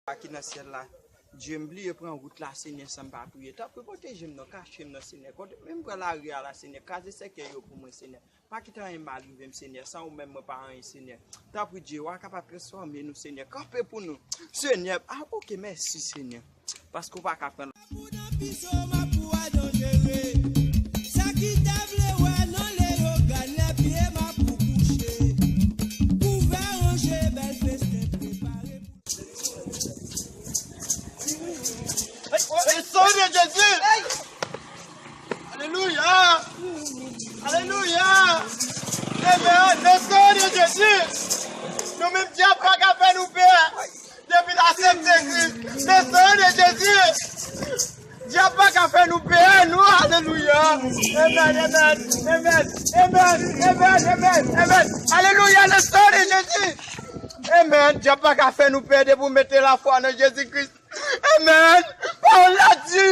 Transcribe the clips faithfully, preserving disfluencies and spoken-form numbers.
Papa ki nan syèl la, Dye, m bliye pran wout la, Senyè, san m pa priye. Tanpri, pwoteje m non, kache m non, Senyè. Kote menm pran lari a la, Senyè, kraze sèkèy yo pou mwen, Senyè. Pa kite anyen mal rive m, Senyè, san ou menm mwen pa anyen, Senyè. Tanpri, Dye, w a kapab transfòme nou, Senyè. Kanpe pou nou, Senyè. Ah, oke, mèsi, Senyè. Paske w pa ka pran. Sa ki ta vle wè nan Leyogàn, lè pye m ap pou kouche. Kouvè ranje, bèl festen prepare pou Le sang de Jésus! Alelouya! Alelouya! Amen! Le sang de Jésus! Nou menm dyab pa ka fè nou pè! Depi n aksepte Kris, le sang de Jésus! Dyab pa ka fè nou pè, non, alelouya! Amen, amen, amen, amen, amen, amen, amen! Alelouya, le sang de Jésus! Amen! Dyab pa ka fè nou pè depi w mete lafwa nan Jezi Kris. Amen! Pawòl la di.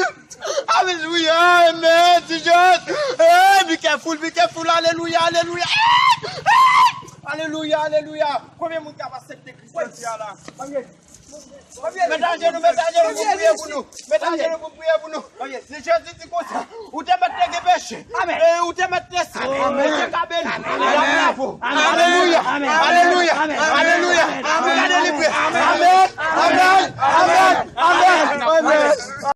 Alelouya! Amen! Jesus! Hey, be careful, be careful! Alelouya, alelouya! Alelouya, alelouya! Konbyen moun k ap aksepte Kris jodi a la? Mete ajenou, mete ajenou pou priye pou nou. Mete ajenou pou priye pou nou. Si Jezi di konsa, ou te mèt te gen peche. E ou te mèt te sal. Ou te ka beni. Alelouya. Alelouya. Alelouya. Ou ka delivre. Amen. Amen. Amen. Amen.